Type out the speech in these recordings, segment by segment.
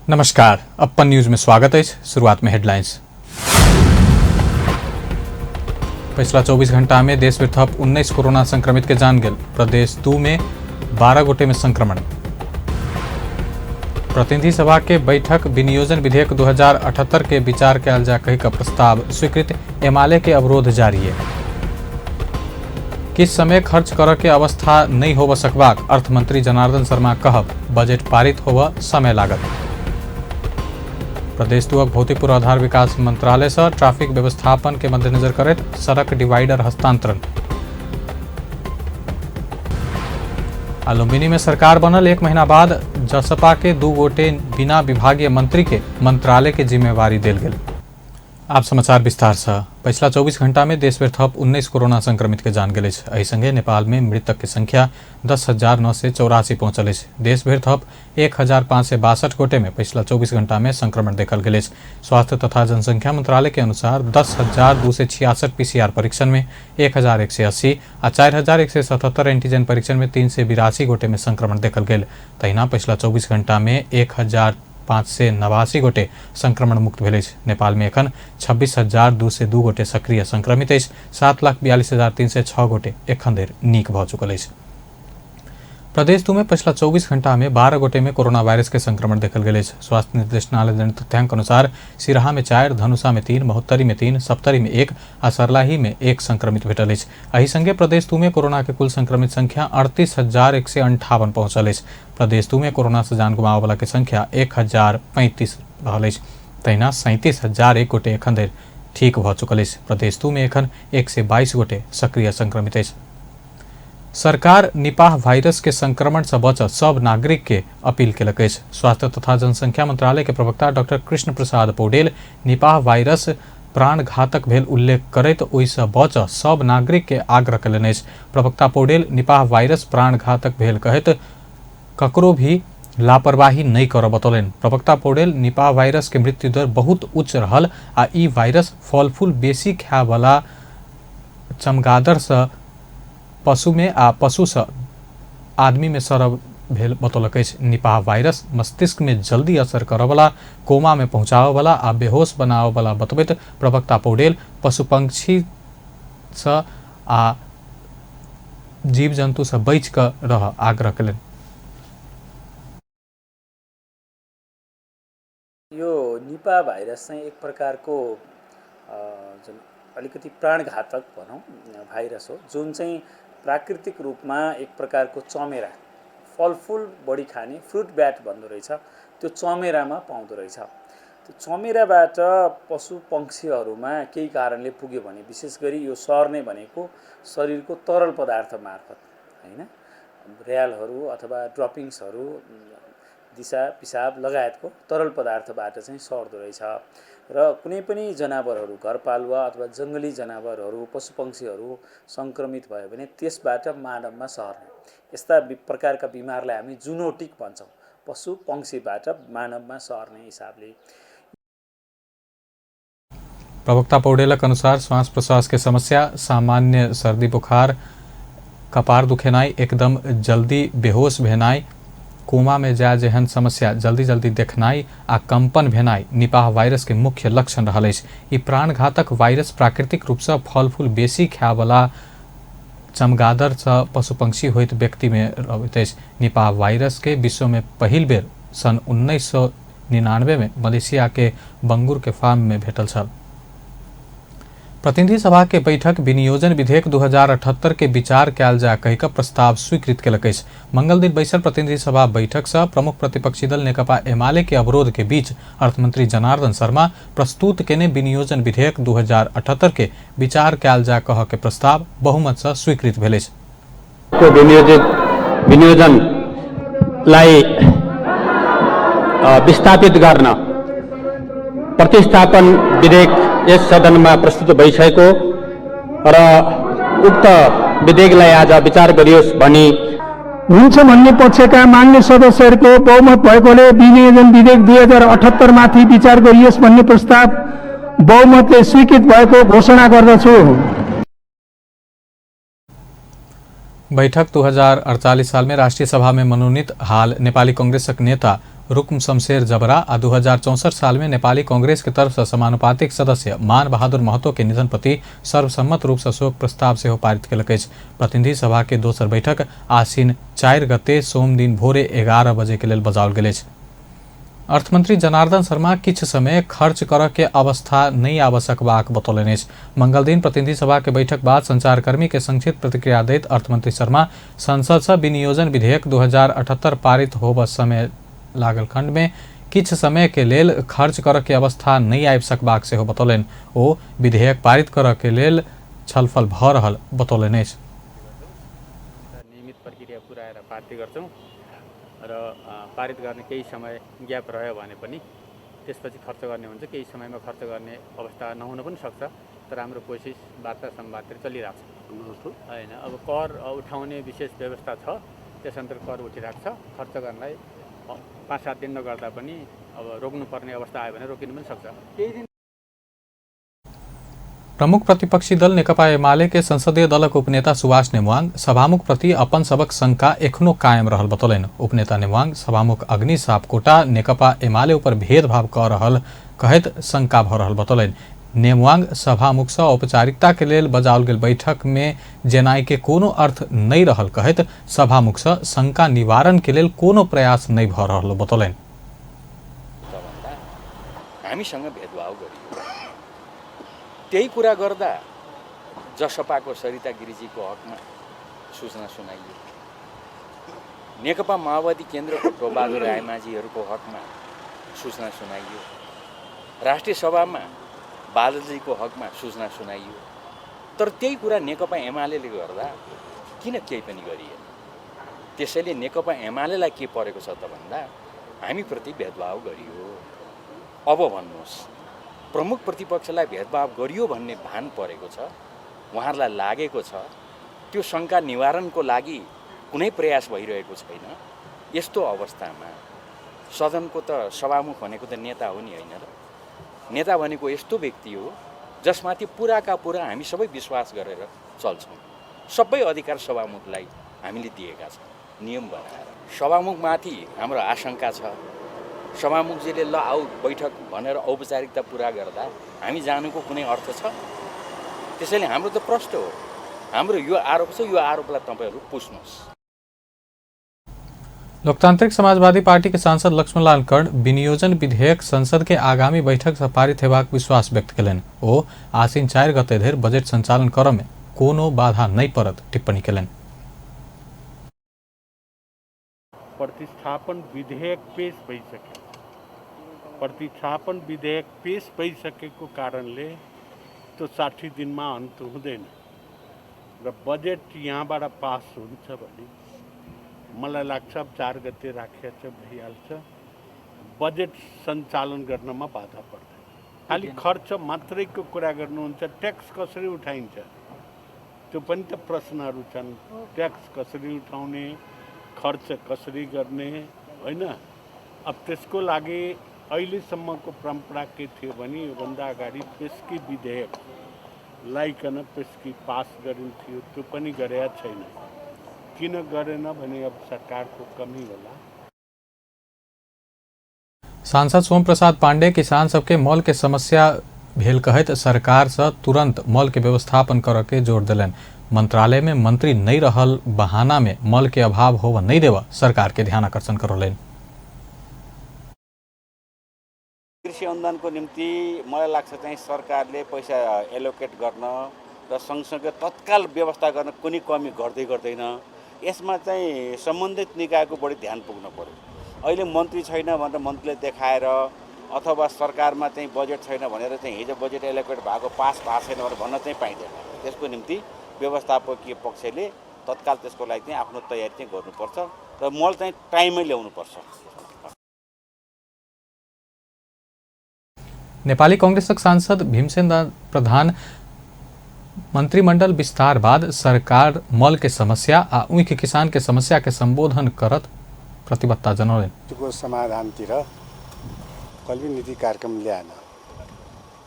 नमस्कार, अप्पन न्यूज में स्वागत है। शुरुआत में हेडलाइंस। पिछला 24 घंटा में देश में थप 19 कोरोना संक्रमित के जान गेल। प्रदेश 2 में 12 गोटे में संक्रमण। प्रतिनिधि सभा के बैठक विनियोजन विधेयक 2078 के विचार कयल जा कहि का प्रस्ताव स्वीकृत। एमाले के अवरोध जारी है। किस समय खर्च करऽ के अवस्था नहीं होब सकबाक अर्थमंत्री जनार्दन शर्मा कहब। बजट पारित होब समय लागत। प्रदेश 2 भौतिक पूर्वाधार विकास मंत्रालय से ट्रैफिक व्यवस्थापन के मद्देनजर करैत सड़क डिवाइडर हस्तांतरण। आ लुम्बिनी में सरकार बनल एक महीना बाद जसपा के 2 गोटे बिना विभागीय मंत्री के मंत्रालय के जिम्मेवारी देल गेल। आप समाचार विस्तार से। पिछला 24 घंटा में देश भर थप 19 कोरोना संक्रमित के जान गेल अछि। एहि संगे नेपाल में मृतक के संख्या 10,984 पहुंचल अछि। देश भर थप 1,562 गोटे में पिछला 24 घंटा में संक्रमण देखल गेल अछि। स्वास्थ्य तथा जनसंख्या मंत्रालय के अनुसार 10,266 पीसीआर परीक्षण में 1,180 आ 4,177 एंटीजन परीक्षण में 382 गोटे में संक्रमण देखल गेल। तहिना पिछला 24 घंटा में 1,589 गोटे संक्रमण मुक्त भेल अछि। नेपाल में एखन 26,202 गोटे सक्रिय संक्रमित अछि। 7,42,306 गोटे एखन धरि नीक भऽ चुकल अछि। प्रदेश 2 में पिछला 24 घंटा में 12 गोटे में कोरोना वायरस के संक्रमण देखल गेल अछि। स्वास्थ्य निर्देशनालय देने तथ्यांक अनुसार सिराहा में 4, धनुषा में 3, महोत्तरी में 3, सप्तरी में 1 आ सर्लाही में 1 संक्रमित भेटल अछि। एहि संगे प्रदेश 2 में कोरोना के कुल संक्रमित संख्या 38,158 पहुंचल अछि। प्रदेश 2 में कोरोना से जान गुमाबय वाला के संख्या 1,035 रहल अछि। तहिना 37,001 गोटे एखन धरि ठीक भऽ चुकल अछि। प्रदेश 2 में एखन 122 गोटे सक्रिय संक्रमित अछि। सरकार निपाह वायरस के संक्रमण से बचत सब नागरिक के अपील केलक अछि। स्वास्थ्य तथा जनसंख्या मंत्रालय के प्रवक्ता doctor Krishna Prasad Paudel Nipah virus प्राणघातक भेल उल्लेख करैत ओहिसँ बचऽ सब नागरिक के आग्रह कयलनि अछि। प्रवक्ता पौडेल निपाह वायरस प्राणघातक भेल कहैत ककरो भी लापरवाही नहीं करऽ बतौलनि। प्रवक्ता पौडेल निपाह वायरस के मृत्यु दर बहुत उच्च रहल आ ई वायरस फल फूल बेसी खायवला चमगादड़ से पशु में आ पशु से आदमी में सरब भेल बतौलक अछि। निपाह वायरस मस्तिष्क में जल्दी असर करऽवला, कोमा में पहुँचाबऽवला आ बेहोश बनाबऽवला बतबैत प्रवक्ता पौडेल पशु पंक्षी से आ जीव जन्तु से बचि कऽ रहऽ आग्रह कयलनि। यो निपा भाइरस चाहिँ एक प्रकारको जुन अलिकति प्राणघातक भनौँ भाइरस हो, जुन चाहिँ प्राकृतिक रूपमा एक प्रकारको चमेरा, फलफुल बढी खाने फ्रुट ब्याट भन्दो रहेछ, त्यो चमेरामा पाउँदो रहेछ। त्यो चमेराबाट पशु पक्षीहरूमा केही कारणले पुग्यो भने, विशेष गरी यो सर्ने भनेको शरीरको तरल पदार्थ मार्फत होइन, र्यालहरू अथवा ड्रपिङ्सहरू, दिसा पिसाब लगायतको तरल पदार्थबाट चाहिँ सर्दो रहेछ। र कुनै पनि जनावरहरू, घरपालुवा अथवा जङ्गली जनावरहरू, पशुपक्षीहरू सङ्क्रमित भयो भने त्यसबाट मानवमा सर्ने यस्ता प्रकारका बिमारलाई हामी जुनोटिक भन्छौँ, पशु पक्षीबाट मानवमा सर्ने हिसाबले। प्रवक्ता पौडेलक अनुसार श्वास प्रश्वास के समस्या, सामान्य सर्दी बुखार, कपार दुखेनाइ, एकदम जल्दी बेहोश भेनाइ, कोमा में जाय जेहन समस्या जल्दी जल्दी देखनाइ आ कंपन भेनाइ निपाह वायरस के मुख्य लक्षण रहल अछि। ई प्राणघातक वायरस प्राकृतिक रूप से फल फूल बेसी खायवला चमगादड़ से पशु पंक्षी होइत व्यक्ति में रहैत अछि। निपाह वायरस के विश्व में पहिल बेर सन 1999 में मलेशिया के बंगुर के फार्म में भेटल छल। प्रतिनिधि सभा के बैठक विनियोजन विधेयक 2078 के विचार कयल जा कहि कऽ प्रस्ताव स्वीकृत केलक अछि। मंगल दिन बैसल प्रतिनिधि सभा बैठक से प्रमुख प्रतिपक्षी दल नेकपा एमाले के अवरोध के बीच अर्थमंत्री जनार्दन शर्मा प्रस्तुत केने विनियोजन विधेयक 2078 के विचार कयल जा कह के प्रस्ताव बहुमत से स्वीकृत भेल अछि। विनियोजनलाई विस्थापित गर्न प्रतिस्थापन विधेयक यस सदनमा प्रस्तुत भइसकेको र उक्त विधेयकलाई आज विचार गरियोस् भनी हुन्छ भन्ने पक्षका मान्य सदस्यहरूको बहुमत भएकोले विनियोजन विधेयक 2078 माथि विचार गरियोस् भन्ने प्रस्ताव बहुमतले स्वीकृत भएको घोषणा गर्दछु। बैठक 2048 साल में राष्ट्रीय सभा में मनोनीत हाल नेपाली कांग्रेसक नेता रुक्म शमशेर जबरा आ 2064 साल में नेपाली कांग्रेस के तरफ से समानुपातिक सदस्य मान बहादुर महतो के निधन प्रति सर्वसम्मत रूप से शोक प्रस्ताव सेहो पारित केलक अछि। प्रतिनिधि सभा के दोसर बैठक आश्विन 4 गते सोम दिन भोरे 11 बजे के लेल बजाओल गेल अछि। अर्थमंत्री जनार्दन शर्मा किछु समय खर्च करऽ के अवस्था नहि आबि सकबाक बतौलनि अछि। मंगलदिन प्रतिनिधि सभा के बैठक बाद संचारकर्मी के संक्षिप्त प्रतिक्रिया दैत अर्थमंत्री शर्मा संसद से विनियोजन विधेयक 2078 पारित होबऽ समय लागल खंड में किछु समय के लेल खर्च करऽ के अवस्था नहि आबि सकबाक सेहो बतौलनि। ओ विधेयक पारित करऽ के लेल छलफल भऽ रहल बतौलनि अछि। नियमित प्रक्रिया पुऱ्याएर पारित गर्छौँ र पारित गर्ने केही समय ग्याप रह्यो भने पनि त्यसपछि खर्च गर्ने हुन्छ। केही समयमा खर्च गर्ने अवस्था नहुन पनि सक्छ, तर हाम्रो कोसिस वार्ता संवादतिर चलिरहेको छ। होइन, अब कर उठाउने विशेष व्यवस्था छ, त्यस अन्तर्गत कर उठिरहेको छ। खर्च गर्नलाई 5-7 दिन नगर्दा पनि अब रोक्नुपर्ने अवस्था आयो भने रोकिनु पनि सक्छ। केही दिन प्रमुख प्रतिपक्षी दल नेकपा एमाले के संसदीय दलक उपनेता सुभाष नेवाङ सभामुख प्रति अपन सबक शंका एखनो कायम रहल बतौलनि। उपनेता नेवाङ सभामुख अग्नि सापकोटा नेकपा एमाले ऊपर भेदभाव कऽ रहल कहैत शंका भऽ रहल बतौलनि। नेवाङ सभामुख सँ औपचारिकता के लेल बजाओल गेल बैठक में जेनाइ के कोनो अर्थ नहि रहल कहैत सभामुख सँ शंका निवारण के लेल कोनो प्रयास नहि भऽ रहल बतौलनि। हामीसँग भेदभाव गरियो। त्यही कुरा गर्दा जसपाको सरिता गिरिजीको हकमा सूचना सुनाइयो, नेकपा माओवादी केन्द्रको टोपबहादुर रायमाझीहरूको हकमा सूचना सुनाइयो, राष्ट्रिय सभामा बादलजीको हकमा सूचना सुनाइयो, तर त्यही कुरा नेकपा एमाले गर्दा किन केही पनि गरिएन? त्यसैले नेकपा एमालेलाई के परेको छ त भन्दा हामीप्रति भेदभाव गरियो। अब भन्नुहोस्, प्रमुख प्रतिपक्षलाई भेदभाव गरियो भन्ने भान परेको छ, उहाँहरूलाई लागेको छ, त्यो शङ्का निवारणको लागि कुनै प्रयास भइरहेको छैन। यस्तो अवस्थामा सदनको त सभामुख भनेको त नेता हो नि, होइन र? नेता भनेको यस्तो व्यक्ति हो जसमाथि पुराका पुरा हामी सबै विश्वास गरेर चल्छौँ। सबै अधिकार सभामुखलाई हामीले दिएका छौँ नियम बनाएर। सभामुखमाथि हाम्रो आशंका छ। सभामुखजीले ल आऊ बैठक भनेर औपचारिकता पुरा गर्दा हामी जानुको कुनै अर्थ छ? त्यसैले हाम्रो त प्रश्न हो, हाम्रो यो आरोप छ, यो आरोपलाई तपाईँहरू पुछ्नुहोस्। लोकतांत्रिक समाजवादी पार्टी के सांसद लक्ष्मणलाल कर्ण विनियोजन विधेयक संसद के आगामी बैठक से पारित हेबाक विश्वास व्यक्त केलनि। ओ आश्विन 4 गते धरि बजट संचालन करऽ में कोनो बाधा नहि पड़त टिप्पणी केलनि। प्रतिस्थापन विधेयक पेश भइसक्यो। प्रतिस्थापन विधेयक पेश भइसकेको कारणले त्यो 60 दिनमा अन्त हुँदैन र बजेट यहाँबाट पास हुन्छ भने मलाई लाग्छ अब 4 गते राखिएको छ, भइहाल्छ। बजेट सञ्चालन गर्नमा बाधा पर्दैन। खालि खर्च मात्रैको कुरा गर्नुहुन्छ, ट्याक्स कसरी उठाइन्छ त्यो पनि त प्रश्नहरू छन्। ट्याक्स कसरी उठाउने, खर्च कसरी गर्ने, होइन? अब त्यसको लागि अहिलेसम्मको परम्परा के थियो भने योभन्दा अगाडि पेस्की विधेयक लाइकन पेस्की पास गरिन्थ्यो, त्यो पनि गरेका छैन। किन गरेन भने अब सरकारको कमी होला। सांसद सोम प्रसाद पांडे किसान सबके मल के समस्या भेल कहैत सरकार से तुरंत मल के व्यवस्थापन करऽ के जोर देलनि। मंत्रालय में मंत्री नहीं रहल बहाना में मल के अभाव होव नहीं देवा सरकार के ध्यान आकर्षण करौलनि। कृषि अनुदानको निम्ति मलाई लाग्छ चाहिँ सरकारले पैसा एलोकेट गर्न र सँगसँगै तत्काल व्यवस्था गर्न कुनै कमी गर्दै गर्दैन। यसमा चाहिँ सम्बन्धित निकायको बढी ध्यान पुग्न पर्यो। अहिले मन्त्री छैन भनेर मन्त्रीले देखाएर अथवा सरकारमा चाहिँ बजेट छैन भनेर चाहिँ हिजो बजेट एलोकेट भएको पास भएको छैन भनेर भन्न चाहिँ पाइँदैन। त्यसको निम्ति व्यवस्थापकीय पक्षले तत्काल त्यसको लागि चाहिँ आफ्नो तयारी चाहिँ गर्नुपर्छ र मल चाहिँ टाइममै ल्याउनुपर्छ। नेपाली कांग्रेसक सांसद भीमसेन प्रधान मंत्रिमंडल विस्तार बाद सरकार मल के समस्या आ ऊख किसान के समस्या के संबोधन करत प्रतिबद्धता जनौलनि। को समाधानतिर कहिले पनि नीति कार्यक्रम ल्याएन।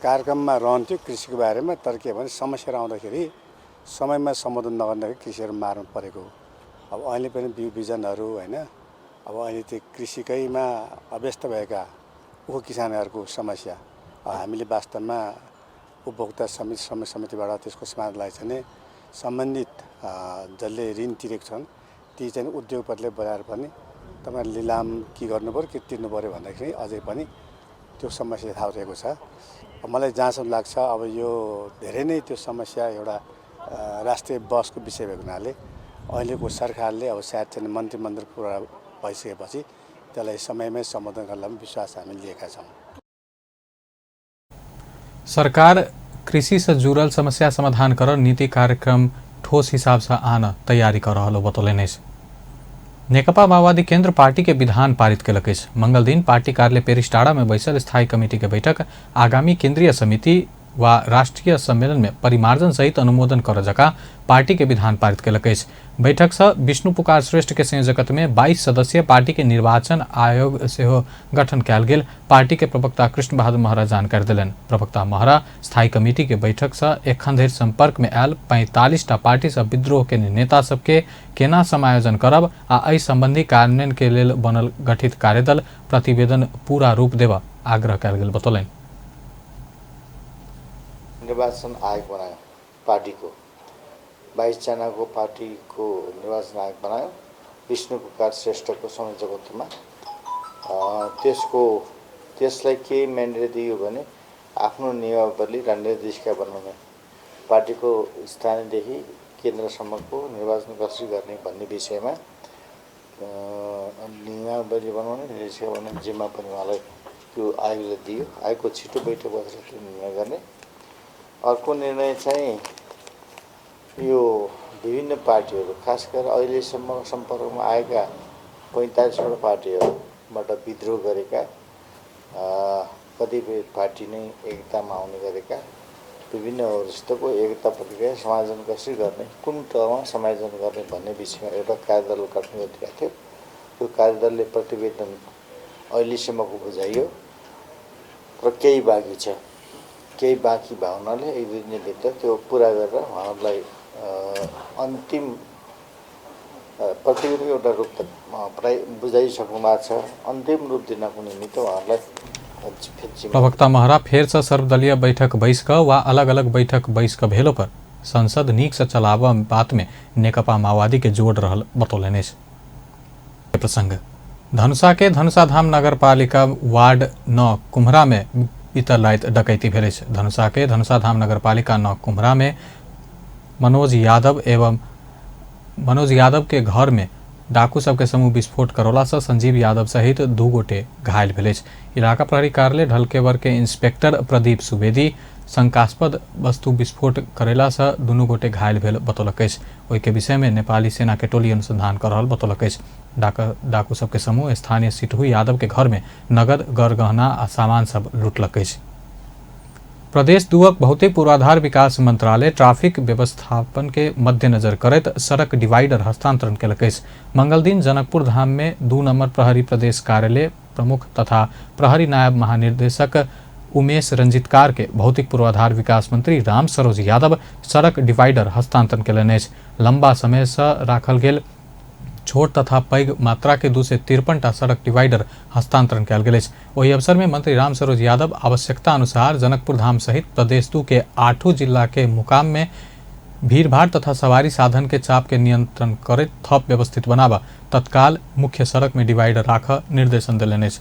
कार्यक्रममा रहन्थ्यो कृषिको बारेमा, तर के भने समस्या आउँदाखेरि समयमा सम्बोधन नगर्दाखेरि कृषिहरू मार्नु परेको। अब अहिले पनि बिउ बिजनहरू होइन, अब अहिले त्यो कृषिकैमा अभ्यस्त भएका उख किसानहरूको समस्या हामीले वास्तवमा उपभोक्ता समिति समितिबाट त्यसको समाधान लागेको छ भने सम्बन्धित जसले ऋण तिरेको छन् ती चाहिँ उद्योगपतिले बोलाएर पनि तपाईँहरूले लिलाम के गर्नुपऱ्यो के तिर्नु पऱ्यो भन्दाखेरि अझै पनि त्यो समस्या यथावत रहेको छ। मलाई जहाँसम्म लाग्छ अब यो धेरै नै त्यो समस्या एउटा राष्ट्रिय बहसको विषय भएको हुनाले अहिलेको सरकारले अब सायद चाहिँ मन्त्रीमण्डल पुरा भइसकेपछि त्यसलाई समयमै सम्बोधन गर्नलाई पनि विश्वास हामी लिएका छौँ। सरकार कृषि से जुड़ल समस्या समाधान कर नीति कार्यक्रम ठोस हिसाब से आन तैयारी कर रहल बतौलनि अछि। नेकपा माओवादी केंद्र पार्टी के विधान पारित केलक अछि। मंगल दिन पार्टी कार्यालय पेरिसटाड़ा में बैसल स्थायी कमिटी के बैठक आगामी केंद्रीय समिति वा राष्ट्रीय सम्मेलन में परिमार्जन सहित अनुमोदन कर जका पार्टी के विधान पारित केलक अछि। बैठक से विष्णु पुकार श्रेष्ठ के संयोजकत्व में 22 सदस्यीय पार्टी के निर्वाचन आयोग सेहो गठन कयल गेल पार्टी के प्रवक्ता कृष्ण बहादुर महरा जानकारी देलनि। प्रवक्ता महरा स्थायी कमिटी के बैठक से एखन धरि संपर्क में आयल 45 टा पार्टी सब विद्रोह के नेता सबके केना समायोजन करब आ एहि संबंधी कार्यान्वयन के लेल बनल गठित कार्यदल प्रतिवेदन पूरा रूप देबऽ आग्रह कयल गेल बतौलनि। निर्वाचन आयोग बनायो, पार्टीको 22 जनाको पार्टीको निर्वाचन आयोग बनायो विष्णु पुकार श्रेष्ठको संयोजकत्वमा। त्यसलाई के म्यान्डेट दियो भने आफ्नो नियमावली र निर्देशिका बनाउने, पार्टीको स्थानीयदेखि केन्द्रसम्मको निर्वाचन कसरी गर्ने भन्ने विषयमा नियमावली बनाउने, निर्देशिका बनाउने जिम्मा पनि उहाँलाई त्यो आयोगले दियो। आयोगको छिटो बैठक बसेर त्यो निर्णय गर्ने। अर्को निर्णय चाहिँ यो विभिन्न पार्टीहरू, खास गरेर अहिलेसम्म सम्पर्कमा आएका 45वटा पार्टीहरूबाट विद्रोह गरेका, कतिपय पार्टी नै एकतामा आउने गरेका विभिन्नहरूसितको एकता प्रक्रिया समायोजन कसरी गर्ने, कुन तहमा समायोजन गर्ने भन्ने विषयमा एउटा कार्यदल गठन गरिएको थियो। त्यो कार्यदलले प्रतिवेदन अहिलेसम्मको बुझाइयो र केही बाँकी छ। केही बाँकी भावनाले एक दुई दिनभित्र त्यो पुरा गरेर उहाँहरूलाई अन्तिम प्रतिवेदनको एउटा रूप त प्राय बुझाइसक्नु भएको छ, अन्तिम रूप दिनको निमित्त उहाँहरूलाई। प्रवक्ता महरा फेर से सर्वदलीय बैठक बैस क वा अलग अलग बैठक बैस क भेलो पर संसद नीक से चलाबऽ बात में नेकपा माओवादी के जोड़ रहल बतौलनि अछि। प्रसंग धनुषा के धनुषाधाम नगरपालिका वार्ड 9 कुम्हरा में बीतल राति डकैती भेल अछि। धनुषा के धनुषाधाम नगरपालिका 9 कुम्हरा में मनोज यादव एवं मनोज यादव के घर में डाकू सबके समूह विस्फोट करौला से संजीव यादव सहित 2 गोटे घायल भेल अछि। इलाका प्रहरी कार्यालय ढलकेवर के इंस्पेक्टर प्रदीप सुवेदी शंकास्पद वस्तु विस्फोट करेला से दुनू गोटे घायल भेल बतौलक अछि। ओहि के विषय में नेपाली सेना के टोली अनुसंधान कर रहल बतौलक अछि। डाकू सबके समूह स्थानीय सिटहू यादव के घर में नगद, गरगहना आ सामान सब लूटलक अछि। प्रदेश 2 भौतिक पूर्वाधार विकास मंत्रालय ट्रैफिक व्यवस्थापन के मद्देनजर करैत सड़क डिवाइडर हस्तांतरण केलक अछि। मंगल दिन जनकपुर धाम में 2 नंबर प्रहरी प्रदेश कार्यालय प्रमुख तथा प्रहरी नायब महानिर्देशक उमेश रंजितकार के भौतिक पूर्वाधार विकास मंत्री राम सरोज यादव सड़क डिवाइडर हस्तांतरण केलनि अछि। लंबा समय से राखल गेल छोट तथा पैघ मात्रा के 253 टा सड़क डिवाइडर हस्तांतरण कयल गेल अछि। ओहि अवसर में मंत्री राम सरोज यादव आवश्यकता अनुसार जनकपुर धाम सहित प्रदेश 2 के 8 जिला के मुकाम में भीड़भाड़ तथा सवारी साधन के चाप के नियंत्रण करैत थप व्यवस्थित बनाबऽ तत्काल मुख्य सड़क में डिवाइडर राखऽ निर्देशन देलनि अछि।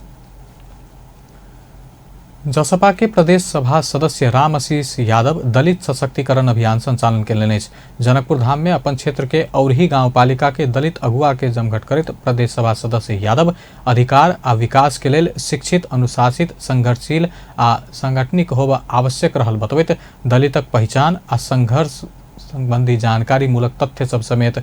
जसपा के प्रदेश सभा सदस्य राम आशीष यादव दलित सशक्तिकरण अभियान संचालन केलनि अछि। जनकपुर धाम में अपन क्षेत्र के औरही गांवपालिका के दलित अगुआ के जमघट करैत प्रदेश सभा सदस्य यादव अधिकार आ विकास के लेल शिक्षित, अनुशासित, संघर्षशील आ सांगठनिक होब आवश्यक रहल बतबैत दलितक पहिचान आ संघर्ष संबंधी जानकारी मूलक तथ्य सब समेत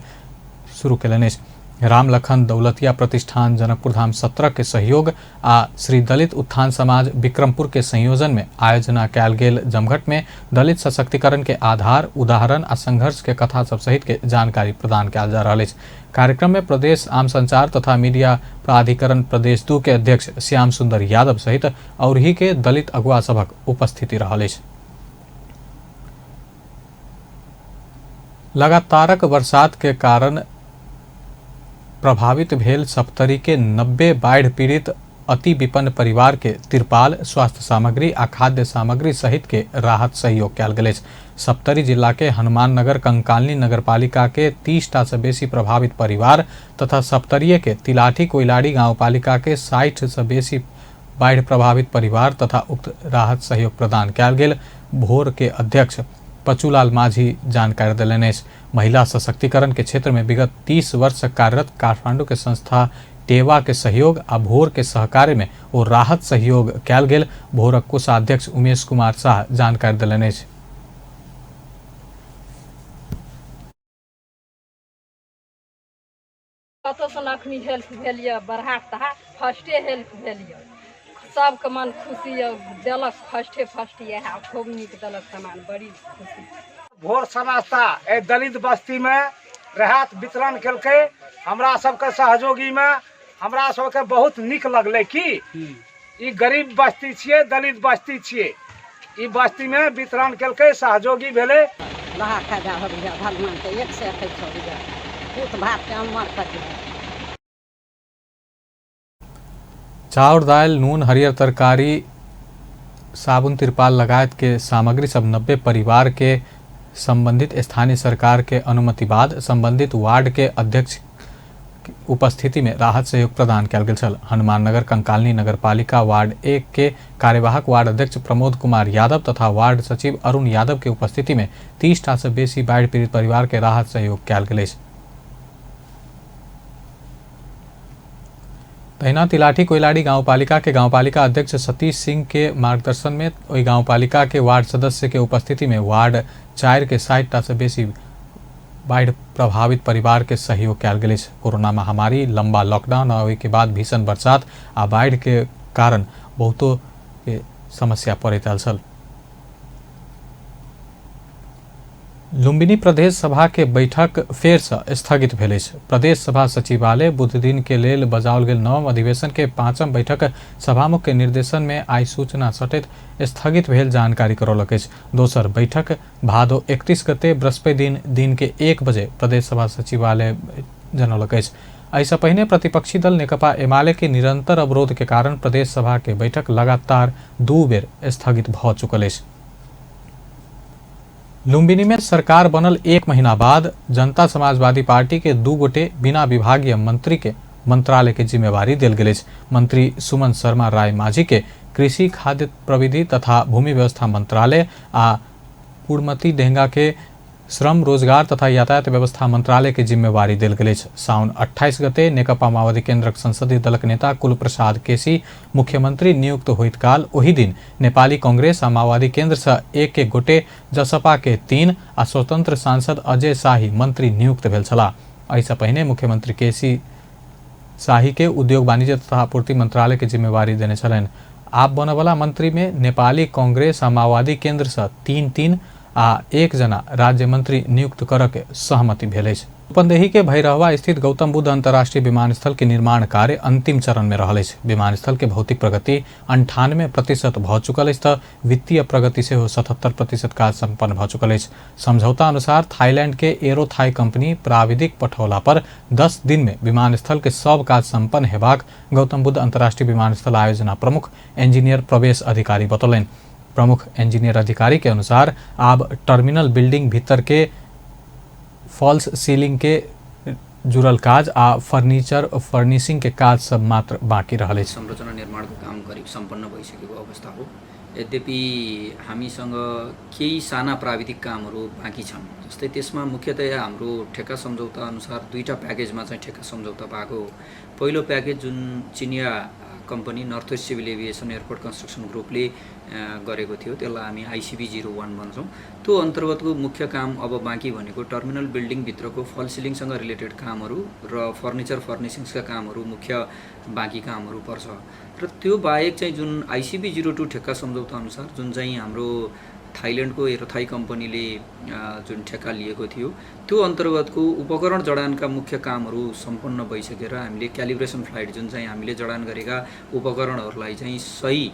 शुरू केलनि अछि। राम लखन दौलतिया प्रतिष्ठान जनकपुर धाम 17 के सहयोग आ श्री दलित उत्थान समाज विक्रमपुर के संयोजन में आयोजना कयल गेल जमघट में दलित सशक्तिकरण के आधार, उदाहरण आ संघर्ष के कथा सब सहित के जानकारी प्रदान कयल जा रहल अछि। कार्यक्रम में प्रदेश आम संचार तथा मीडिया प्राधिकरण प्रदेश 2 के अध्यक्ष श्याम सुंदर यादव सहित औरही के दलित अगुआ सभक उपस्थिति रहल अछि। लगातारक बरसात के कारण प्रभावित भेल सप्तरी के 90 बाढ़ि पीड़ित अति विपन्न परिवार के तिरपाल, स्वास्थ्य सामग्री आ खाद्य सामग्री सहित के राहत सहयोग कयल गेल अछि। सप्तरी जिला के हनुमाननगर कंकालनी नगरपालिका के 30 टा से बेसी प्रभावित परिवार तथा सप्तरीय के तिलाठी कोइलाड़ी गांवपालिका के 60 से बेसी बाढ़ि प्रभावित परिवार तथा उक्त राहत सहयोग प्रदान कयल गेल भोर के अध्यक्ष पचूलाल माझी जानकारी देलनि अछि। महिला सशक्तिकरण के क्षेत्र में विगत 30 वर्ष से कार्यरत काठमांडू के संस्था टेवा के सहयोग आ भोर के सहकार्य में ओ राहत सहयोग कयल गेल भोरक कोषाध्यक्ष उमेश कुमार शाह जानकारी देलनि अछि। कतौसँ अखनी हेल्प भेल यऽ, बरहा तहा फर्स्टे हेल्प भेल यऽ, सबके मन खुशी यऽ, देलक फर्स्टे फर्स्ट इएह खूब नीक देलक सामान, बड़ी खुशी। भोर संस्था एहि दलित बस्तीमे राहत वितरण केलकै, हमरा सबके सहयोगीमे हमरा सबके बहुत नीक लगलै कि ई गरीब बस्ती छियै, दलित बस्ती छियै, ई बस्तीमे वितरण केलकै, सहयोगी भेलै। बड़ा फायदा हो गया भगवान के 121 हो गया, पूत भात के अमर कर दिया। चाउर, दालि, नून, हरियर तरकारी, साबुन, तिरपाल लगायत के सामग्री सब 90 परिवार के संबंधित स्थानीय सरकार के अनुमति बाद संबंधित वार्ड के अध्यक्ष उपस्थिति में राहत सहयोग प्रदान कयल गेल छल। हनुमाननगर कंकालनी नगरपालिका वार्ड 1 के कार्यवाहक वार्ड अध्यक्ष प्रमोद कुमार यादव तथा वार्ड सचिव अरुण यादव के उपस्थिति में 30 टा से बेसी बाढ़ि पीड़ित परिवार के राहत सहयोग कयल गेल अछि। तहिना तिलाठी कोइलाड़ी गांवपालिका के गांवपालिका अध्यक्ष सतीश सिंह के मार्गदर्शन में ओहि गांवपालिका के वार्ड सदस्य के उपस्थिति में वार्ड 4 के 60 टा से बेसी बाढ़ि प्रभावित परिवार के सहयोग कयल गेल अछि। कोरोना महामारी, लंबा लॉकडाउन आ ओहि के बाद भीषण बरसात आ बाढ़ि के कारण बहुतो के समस्या पड़ैत आयल छल। लुम्बिनी प्रदेश सभा के बैठक फेर से स्थगित भेल अछि। प्रदेश सभा सचिवालय बुध दिन के लेल बजाओल गेल नवम अधिवेशन के 5म बैठक सभामुख के निर्देशन में आई सूचना सटैत स्थगित भेल जानकारी करौलक अछि। दोसर बैठक भादो 31 गते बृहस्पति दिन दिन के 1 बजे प्रदेश सभा सचिवालय जनौलक अछि। एहिसँ पहिने प्रतिपक्षी दल नेकपा एमाले के निरंतर अवरोध के कारण प्रदेश सभा के बैठक लगातार 2 बेर स्थगित भऽ चुकल अछि। लुम्बिनी में सरकार बनल 1 महीना बाद जनता समाजवादी पार्टी के 2 गोटे बिना विभागीय मंत्री के मंत्रालय के जिम्मेवारी देल गेल अछि। मंत्री सुमन शर्मा राय माझी के कृषि, खाद्य प्रविधि तथा भूमि व्यवस्था मंत्रालय आ पूर्णमती डेंगा के श्रम, रोजगार तथा यातायात व्यवस्था मंत्रालय के जिम्मेवारी देल गेल अछि। साउन 28 गते नेकपा माओवादी केंद्रक संसदीय दलक नेता कुलप्रसाद केसी मुख्यमंत्री नियुक्त होइत काल ओहि दिन नेपाली कांग्रेस आ माओवादी केंद्र से 1-1 गोटे, जसपा के 3 आ स्वतंत्र सांसद अजय शाही मंत्री नियुक्त भेल छलाह। एहिसँ पहिने मुख्यमंत्री केसी शाही के उद्योग, वाणिज्य तथा आपूर्ति मंत्रालय के जिम्मेवारी देने छलनि। आब बनवला मंत्री में नेपाली कांग्रेस आ माओवादी केंद्र से 3-3 आ 1 जना राज्य मंत्री नियुक्त करऽ के सहमति भेल अछि। रूपन्देही के भैरहवा स्थित गौतम बुद्ध अंतर्राष्ट्रीय विमानस्थल के निर्माण कार्य अंतिम चरण में रहल अछि। विमानस्थल के भौतिक प्रगति 98% भऽ चुकल अछि तऽ वित्तीय प्रगति सेहो 77% काज सम्पन्न भऽ चुकल अछि। समझौता अनुसार थाईलैंड के एरो थाई कंपनी प्राविधिक पठौला पर 10 दिन में विमानस्थल के सब काज सम्पन्न हेबाक गौतम बुद्ध अंतर्राष्ट्रीय विमानस्थल आयोजना प्रमुख इंजीनियर प्रवेश अधिकारी बतौलनि। प्रमुख इंजीनियर अधिकारी के अनुसार आब टर्मिनल बिल्डिंग भीतर के फॉल्स सीलिंग के जुड़ल काज आ फर्नीचर फर्निशिंग के काज सब मात्र बाँकी रहल अछि। संरचना निर्माणको काम करिब सम्पन्न भइसकेको अवस्था हो। यद्यपि हामीसँग केही साना प्राविधिक कामहरू बाँकी छन्, जस्तै त्यसमा मुख्यतया हाम्रो ठेक्का सम्झौता अनुसार 2टा प्याकेजमा चाहिँ ठेक्का सम्झौता भएको हो। पहिलो प्याकेज जुन चिनिया company north west civil aviation airport construction ग्रुपले गरेको थियो, त्यसलाई हामी ICB 01 भन्छौँ। त्यो अन्तर्गतको मुख्य काम अब बाँकी भनेको टर्मिनल बिल्डिङभित्रको फल सिलिङसँग रिलेटेड कामहरू र फर्निचर फर्निसिङ्सका कामहरू मुख्य बाँकी कामहरू पर्छ। र त्यो बाहेक चाहिँ जुन ICB 02 ठेक्का सम्झौता अनुसार जुन चाहिँ हाम्रो थाइल्यान्डको एरोथाई कम्पनीले जुन ठेक्का लिएको थियो, त्यो अन्तर्गतको उपकरण जडानका मुख्य कामहरू सम्पन्न भइसकेर हामीले क्यालिब्रेसन फ्लाइट जुन चाहिँ हामीले जडान गरेका उपकरणहरूलाई चाहिँ सही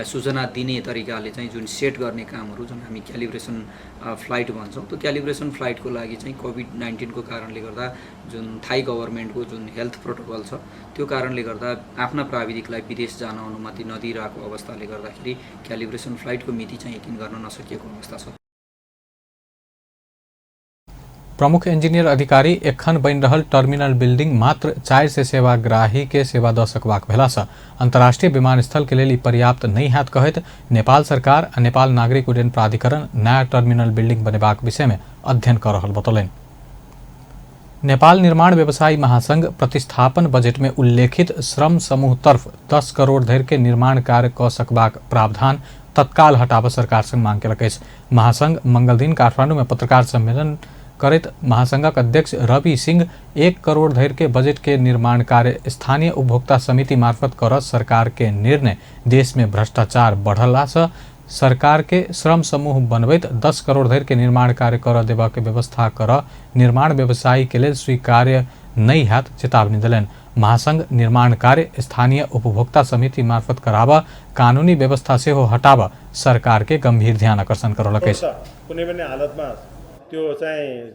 सूचना दिने तरिकाले चाहिँ जुन सेट गर्ने कामहरू जुन हामी क्यालिब्रेसन फ्लाइट भन्छौँ, त्यो क्यालिब्रेसन फ्लाइटको लागि चाहिँ कोभिड-19 को कारणले गर्दा जुन थाई गभर्मेन्टको जुन हेल्थ प्रोटोकल छ त्यो कारणले गर्दा आफ्ना प्राविधिकलाई विदेश जान अनुमति नदिइरहेको अवस्थाले गर्दाखेरि क्यालिब्रेसन फ्लाइटको मिति चाहिँ यकिन गर्न नसकिएको अवस्था छ। प्रमुख इंजीनियर अधिकारी एखन बनि रहल टर्मिनल बिल्डिंग मात्र 400 सेवाग्राही के सेवा दऽ सकबाक भेलासँ अंतर्राष्ट्रीय विमानस्थल के लेल ई पर्याप्त नहि हैत कहैत नेपाल सरकार आ नेपाल नागरिक उड्डयन प्राधिकरण नया टर्मिनल बिल्डिंग बनेबाक विषय में अध्ययन कऽ रहल बतौलनि। नेपाल निर्माण व्यवसायी महासंघ प्रतिस्थापन बजट में उल्लेखित श्रम समूह तर्फ 10 करोड़ धरि के निर्माण कार्य कऽ सकबाक प्रावधान तत्काल हटाबऽ सरकार संग मांग केलक अछि। महासंघ मंगलदिन काठमांडू में पत्रकार सम्मेलन करैत महासंघक अध्यक्ष रवि सिंह 1 करोड़ धरि के बजट के निर्माण कार्य स्थानीय उपभोक्ता समिति मार्फत करऽ सरकार के निर्णय देश में भ्रष्टाचार बढ़ला से सरकार के श्रम समूह बनबैत 10 करोड़ धरि के निर्माण कार्य करऽ देबऽ के व्यवस्था करऽ निर्माण व्यवसायी के लेल स्वीकार्य नहि हैत चेतावनी देलनि। महासंघ निर्माण कार्य स्थानीय उपभोक्ता समिति मार्फत कराबऽ कानूनी व्यवस्था सेहो हटाबऽ सरकार के गंभीर ध्यान आकर्षण करौलक अछि। कुनै पनि हालतमा त्यो चाहिँ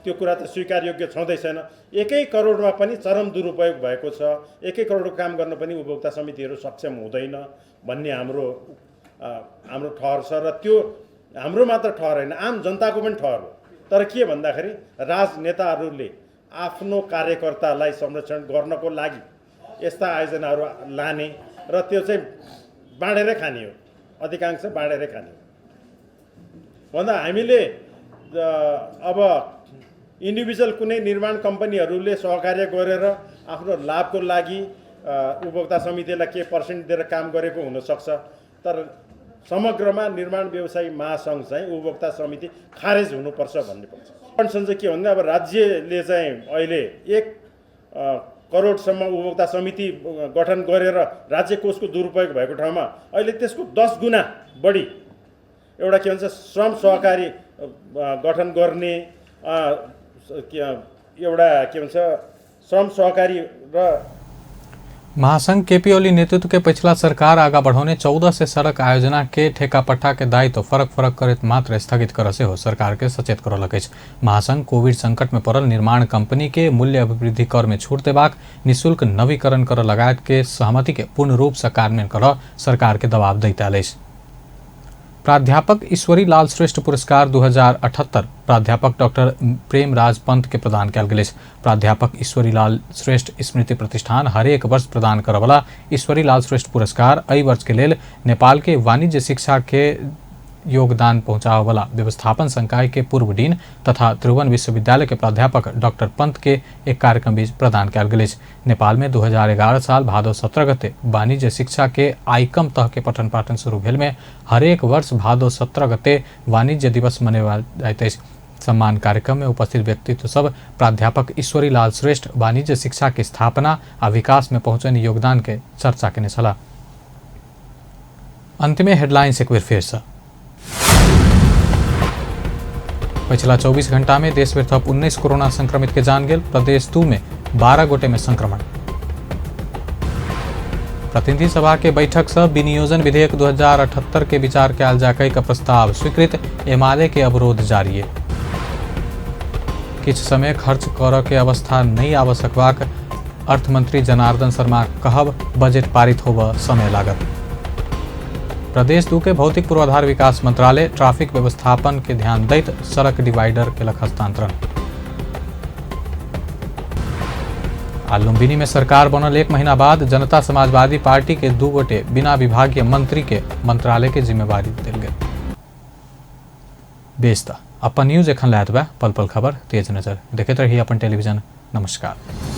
त्यो कुरा त स्वीकारयोग्य छँदै छैन। 1 करोडमा पनि चरम दुरुपयोग भएको छ। 1 करोडको काम गर्न पनि उपभोक्ता समितिहरू सक्षम हुँदैन भन्ने हाम्रो हाम्रो ठहर छ र त्यो हाम्रो मात्र ठहर होइन, आम जनताको पनि ठहर हो। तर के भन्दाखेरि राजनेताहरूले आफ्नो कार्यकर्तालाई संरक्षण गर्नको लागि यस्ता आयोजनाहरू लाने र त्यो चाहिँ बाँडेरै खाने हो, अधिकांश बाँडेरै खाने हो। भन्दा हामीले अब इन्डिभिजुअल कुनै निर्माण कम्पनीहरूले सहकार्य गरेर आफ्नो लाभको लागि उपभोक्ता समितिलाई के पर्सेन्ट दिएर काम गरेको हुनसक्छ, तर समग्रमा निर्माण व्यवसायी महासङ्घ चाहिँ उपभोक्ता समिति खारेज हुनुपर्छ भन्ने पर्छ। कन्सर्न चाहिँ के भन्दा अब राज्यले चाहिँ अहिले 1 करोडसम्म उपभोक्ता समिति गठन गरेर राज्य कोषको दुरुपयोग भएको ठाउँमा अहिले त्यसको 10 गुणा बढी एउटा के भन्छ श्रम सहकारी गठन गर्ने एउटा के भन्छ श्रम सहकारी र महासंघ केपी ओली नेतृत्व के पिछला सरकार आगा बढ़ौने 1400 सड़क आयोजना के ठेका पट्टा के दायित्व फरक फरक करैत मात्र स्थगित करऽ सेहो सरकार के सचेत करौलक अछि। महासंघ कोविड संकट में पड़ल निर्माण कंपनी के मूल्य अभिवृद्धि कर में छूट देबाक, निःशुल्क नवीकरण कर लगायत के सहमति के पूर्ण रूप से कार्यान्वयन करऽ सरकार के दबाव दैत आयल अछि। प्राध्यापक ईश्वरी लाल श्रेष्ठ पुरस्कार 2078 प्राध्यापक डॉक्टर प्रेमराज पंत के प्रदान कयल गेल अछि। प्राध्यापक ईश्वरी लाल श्रेष्ठ स्मृति प्रतिष्ठान हरेक वर्ष प्रदान करऽवला ईश्वरी लाल श्रेष्ठ पुरस्कार एहि वर्ष के लेल नेपाल के वाणिज्य शिक्षा के योगदान पहुँचाबऽवला व्यवस्थापन संकाय के पूर्व डीन तथा त्रिभुवन विश्वविद्यालय के प्राध्यापक डॉक्टर पंत के एक कार्यक्रम बीच प्रदान कयल गेल अछि। नेपाल में 2011 साल भादो 17 गते वाणिज्य शिक्षा के आइकम तह के पठन पाठन शुरू भेल में हरेक वर्ष भादो 17 गते वाणिज्य दिवस मनाओल जाइत अछि। सम्मान कार्यक्रम में उपस्थित व्यक्तित्व सब प्राध्यापक ईश्वरी लाल श्रेष्ठ वाणिज्य शिक्षा के स्थापना आ विकास में पहुँचने योगदान के चर्चा केने छलाह। अंत में हेडलाइंस एक बेर फेर से। पिछला 24 घंटा में देश में थप 19 कोरोना संक्रमित के जान गेल। प्रदेश 2 में 12 गोटे में संक्रमण। प्रतिनिधि सभा के बैठक से विनियोजन विधेयक 2078 के विचार कयल जाय का प्रस्ताव स्वीकृत। एमाले के अवरोध जारी। किछु समय खर्च करऽ के अवस्था नहीं आबऽ सकबाक अर्थमंत्री जनार्दन शर्मा कहब, बजट पारित होबऽ समय लागत। प्रदेश 2 के भौतिक पूर्वाधार विकास मंत्रालय ट्रैफिक व्यवस्थापन के ध्यान दैत सड़क डिवाइडर केलक हस्तांतरण। आ लुम्बिनी में सरकार बनल 1 महीना बाद जनता समाजवादी पार्टी के 2 गोटे बिना विभागीय मंत्री के मंत्रालय के जिम्मेवारी देल गेल। बेस त अपन न्यूज एखन लैत बा पल पल खबर तेज नजर देखैत रही अपन टेलीविजन। नमस्कार।